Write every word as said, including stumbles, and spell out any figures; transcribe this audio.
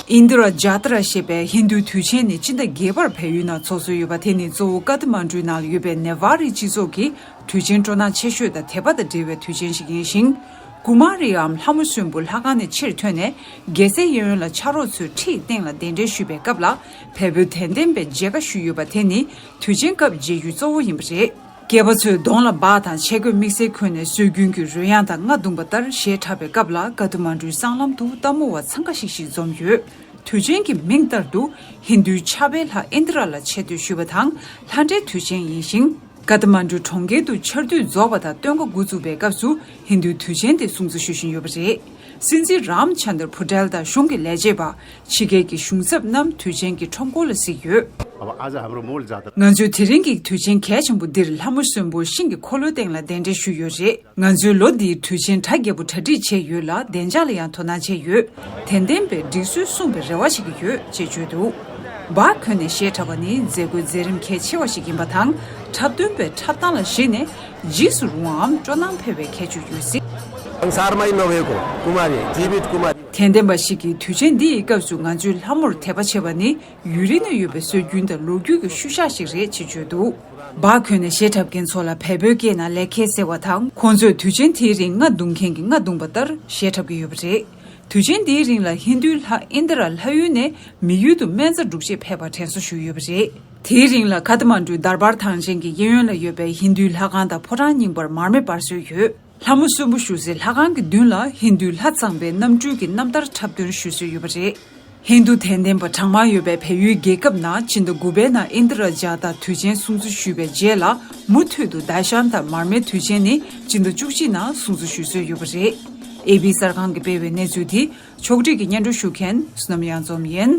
ཨིན་དི་ར་ཇཱ་ཏ་ར་ཞེས་པའི་ཧིན་རྡུའི་དུས་ཆེན་ནི་སྤྱི་ཟླ་བརྒྱད་པར་བལ་ཡུལ་ནང་འཚོགས་སྲོལ་ཡོད་པ། དེ་ནི་གཙོ་བོ་ཀ་ཐ་མན་གྲུའི་ནང་ལ་ཡོད་པའི་ནེ་ཝཱ་རི་སྤྱི་ཚོགས་ཀྱི་དུས་ཆེན་སྤྲོ་སྣང་ཆེ་ཤོས་དང་དད་པ་དང་འབྲེལ་བའི་དུས་ཆེན་ཞིག་ཡིན་ཞིང་། ཀུ་མཱ་རིའམ་ལྷ་མོ་གསོན་པོ་ལྷ་ཁང་ནས་ཕྱིར་ཐོན་ནས། རྒྱལ་སའི་གཡས་གཡོན་ལ་ཕྱག་རོགས་ཚོས་ཁྲིའི་སྟེང་ལ་གདན་འདྲེན་ཞུས་པའི་སྐབས་ལ། བལ་པོའི་དད་ལྡན་པས་མཇལ་ཁ་ཞུས་ཡོད་པ། དེ་ནི་དུས་ཆེན་སྐབས་མཇལ་རྒྱུའི་གཙོ་བོ་ཡིན་པ་རེད། སྐྱེས་པ་ཚོས་གདོང་ལ་འབག་དང་ཆས་གོས་དམིགས་བསལ་གོན་ནས་སྲོལ་རྒྱུན་གྱི་རོལ་དབྱངས་དང་རྔ་བརྡུངས་པ་ལྟར་གཞས་འཁྲབ་པའི་སྐབས་ལ། ཀ་ཐ་མན་གྲུའི་སྲང་ལམ་དུ་ལྟད་མོ་བ་འཚང་ཁ་ཤིག་ཤིག་འཛོམས་ཡོད། དུས་ཆེན་གྱི་མིང་ལྟར་དུ་ཧིན་རྡུའི་ཕྱག་དཔེ་ལྷ་ཨིན་དི་ར་ལ་ཆེ་བསྟོད་ཞུས་པ་དང་ལྷ་འདྲེའི་དུས་ཆེན་ཡིན་ཞིང་། ཀ་ཐ་མན་གྲུ་གྲོང་ཁྱེར་དུ་ཆར་དུས་རྫོགས་པ་དང་སྟོན་ཁ་འགོ་བཙུགས་པའི་སྐབས་སུ་ཧིན་རྡུའི་དུས་ཆེན་དེ་སྲུང་བརྩི་ཞུ་བཞིན་ཡོད་པ་རེད། སྲིད་འཛིན་རཱམ་ཆན་དར་ཕུ་ཏེལ་དང་གཞུང་གི་ལས་བྱེད་པ། ཕྱི་རྒྱལ་གྱི་གཞུང་ཚབ་རྣམས་དུས་ཆེན་གྱི་ཁྲོམ་སྐོར་ལ་གཟིགས་ཡོད། अब आज हाम्रो मूल जात्रा ང་ཚོས་དེ་རིང་གི་དུས་ཆེན་གལ་ཆེན་པོ་འདིར་ལྷ་མོ་གསོན་པོ་ཤིང་གི་འཁོར་ལོའི་སྟེང་ལ་གདན་འདྲེན་ཞུས་ཡོད་རེད། ང་ཚོས་ལོ་འདིའི་དུས་ཆེན་གྲ་རྒྱས་པོ་གྲ་སྒྲིག་བྱས་ཡོད་ལ། བདེ་འཇགས་ལ་ཡང་དོ་སྣང་བྱས་ཡོད། དད་ལྡན་པས་སྒྲིག་སྲོལ་སྲུང་བའི་རེ་བ་བྱེད་ཀྱི་ཡོད་ཅེས་བརྗོད་འདུག་འབག་གོན་ནས་གཞས་འཁྲབ་པ་ནི་མཛད་སྒོའི་མཛད་རིམ་གལ་ཆེ་བ་ཞིག་ཡིན་པ་དང་། འཁྲབ་སྟོན་པའི་འཁྲབ་སྟངས་ལ་གཞིགས་ནས་འཇིགས་སུ་རུང་བའམ་སྤྲོ་སྣང་འཕེལ་བའི་ཁྱད་ཆོས་ཡོད་སྲིད། संसारमै नभएको कुमारी, जीवित कुमारी। དད་ལྡན་པ་ཞིག་གིས་དུས་ཆེན་འདི་ཡི་སྐབས་སུ་ང་ཚོས་ལྷ་མོར་དད་པ་བྱེད་པ་ནི་ཡུལ་རིས་ན་ཡོད་པའི་སྲོལ་རྒྱུན་དང་ལོ་རྒྱུས་ཀྱི་ཤུལ་བཞག་ཞིག་རེད་ཅེས་བརྗོད་འདུག་འབག་གོན་ནས་གཞས་འཁྲབ་མཁན་ཚོ་ལ་བལ་པོའི་སྐད་ནང་ལེ་ཁེ་ཟེར་བ་དང་། ཁོང་ཚོས་དུས་ཆེན་དེའི་རིང་རྔ་བརྡུངས་མཁན་གྱིས་རྔ་བརྡུངས་པ་ལྟར་གཞས་འཁྲབ་ཀྱི་ཡོད་པ་རེད། དུས་ཆེན་འདིའི་རིང་ལ་ཧིན་རྡུའི་ལྷ་ཨིན་དི་ར་ལྷ་ཡུལ་ནས་མི་ཡུལ་དུ་སྨན་རྩྭ་སྒྲུག་ཆེད་ཕེབས་པར་དྲན་གསོ་ཞུས་ཡོད་པ་རེད། དེའི་རིང་ལ་ཀ་ཐ་མན་གྲུའི་དར་བར་ཐང་ཆེན་གྱི་གཡས་གཡོན་ལ་ཡོད་པའི་ཧིན་རྡུའི་ལྷ་ཁང་དང་ཕོ་བྲང་རྙིང་པར་མར་མེ་སྤར་སྲོལ་ཡོད། ལྷ་མོ་གསོན་པོ་བཞུགས་སའི་ལྷ་ཁང་གི་མདུན་ལ་ཧིན་རྡུའི་ལྷ་གཙང་པའི་གནམ་གྲུའི་གི་རྣམ་ཐར་འཁྲབ་སྟོན་ཞུ་སྲོལ་ཡོད་པ་རེད། ཧིན་རྡུ་དད་ལྡན་པ་གྲངས་མང་ཡོད་པའི་བལ་ཡུལ་རྒྱལ་ཁབ་ནང་སྤྱི་ཟླ་དགུ་པའི་ནང་ཨིན་དི་ར་ཇཱ་ཏ་དུས་ཆེན་སྲུང་བརྩི་ཞུས་པའི་རྗེས་ལ། མུ་མཐུད་དུ་ད་ཤན་དང་མར་མེ་དུས་ཆེན་ནི་སྤྱི་ཟླ་བཅུ་གཅིག་ནང་སྲུང་བརྩི་ཞུ་སྲོལ་ཡོད་པ་རེད། ཨེ་བྷི་གསར་ཁང་གིས་སྤེལ་བའི་གནས་ཚུལ་དེ་ཕྱོགས་སྒྲིག་གིས་སྙན་སྒྲོན་ཞུ་མཁན་བསོད་ནམས་གཡང་འཛོམས་ཡིན།